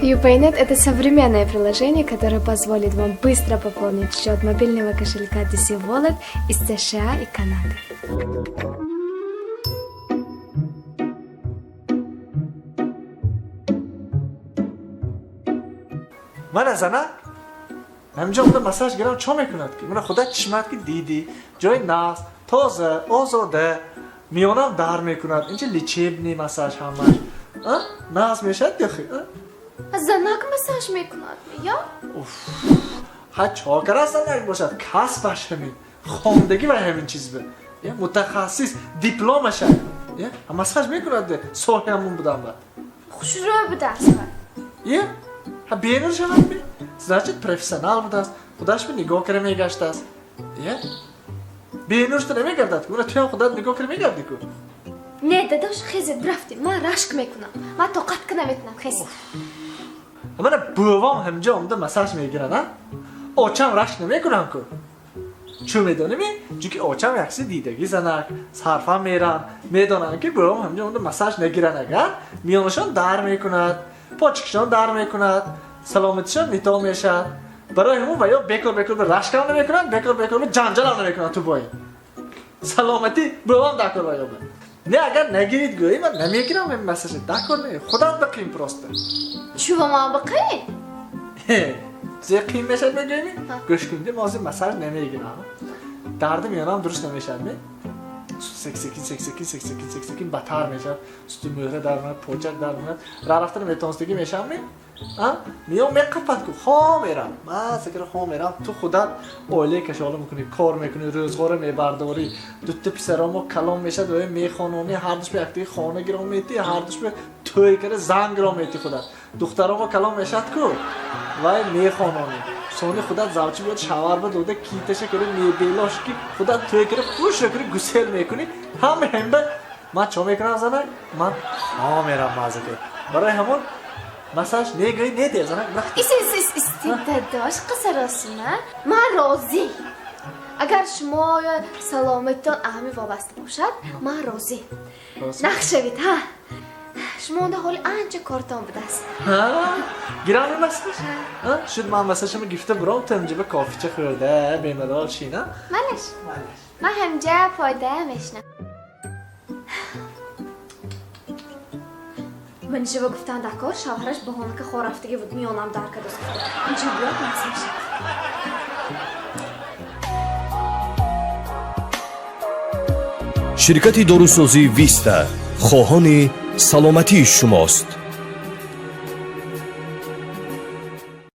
UPayNet – это современное приложение, которое позволит вам быстро пополнить счет мобильного кошелька DC Wallet из США и Канады. Мана, занак, ҳаминҷо омада массаж гирам, чо мекунад, ки мана худат чишмат ки дидӣ, ҷои нағз, тоза, озода, миёнам дар мекунад. Инҷа лечебный массаж, ҳамаш нағз мешавад дехи. Занак массаж мекунад ё? Ҳа, чокара занак бошад, касбаш ҳамин, хондагӣ ва ҳамин чиз бе мутахассис, дипломаша массаж мекунад, соҳи ҳамун будам ба. Хушрӯй будааст. Е, ҳа, бенур шавад ми, значит, профессионал будааст, худаш би нигоҳ кара мегаштааст. Е, бенур шуда намегардад, уна туям худат нигоҳ кара мегардӣ ку. Не, дадош, хезед, рафтем, ман рашк мекунам, ман тоқат ка наметунам, хез. Мана бувам ҳамҷо омада массаж мегирад, а очам рашк намекунам ку. Чӯ медоними? Чунки очам якси дидагӣ, занак сарфа меран, медонанд, ки бувам ҳамҷо омада массаж нагиранд, агар миёнашон дар мекунад, почкашон дар мекунад, саломатишон нито мешавад. Барои ҳамун ва ё бекор бекор рашкам намекунанд, бекор бекор ҷанҷалам намекунанд. Ту бои саломатӣ бувам дакор ва ё не, агар нагирид, гӯӣ, ман намегирам ин массажа, дакор не, худат бақин просто. Чӯ ба ман бақин? Зе қин мешавад, мегӯӣ? Гӯш кун, мо ҳозир массаж намегирам, дарди миёнам дуруст намешавад, ме сексекин, сексекин, сексекин, сексекин батар мешавад, суту мӯҳра дар меояд, почак дар меояд, ра рафта наметонистагӣ мешавам, ме миён меқапад ку, хо мерам, ман сакра хо мерам. Ту худат оилаи кашола мекунӣ, кор мекунӣ, рӯзғора мебардорӣ, дутта писаромо калон мешавад ва мехононӣ, ҳардуш ба яктаги хона гиром метӣ, ҳардуш ба тӯй кара зан гиром метӣ. Худат духтаромо калон мешавад ку, вай мехононӣ, сони худат завчи биёд, шавар ба дода, киташа кара, мебелош ки худат тӯй кара, хушро кара, гусел мекунӣ. Ҳама ҳамба ман чо мекунам, занак? Ман хо мерам мазака. Барои ҳамон массаж негӯӣ, не де, занак. Ис, ис, ис, ис, дадош, қисаросима, ман розӣ. Агар шумо саломатитон аҳами вобаста бошад, ман розӣ. Нақшавид, ҳа, шумо онда ҳоли анча кортон будааст. Гирами массаж шуд, ман массажама гирифта буром, ту ҳамҷа ба кофича хӯрда бемалол шина. Малаш, ман ҳамҷа фойда мешинам. Манижава гуфтанд, акор шавҳараш баҳонака хорафтагӣ буд, миёнам дар кадост гуфта. Инҷо биёд, нас мешавад. Ширкати дорусозии «Виста» хоҳони саломатии шумост.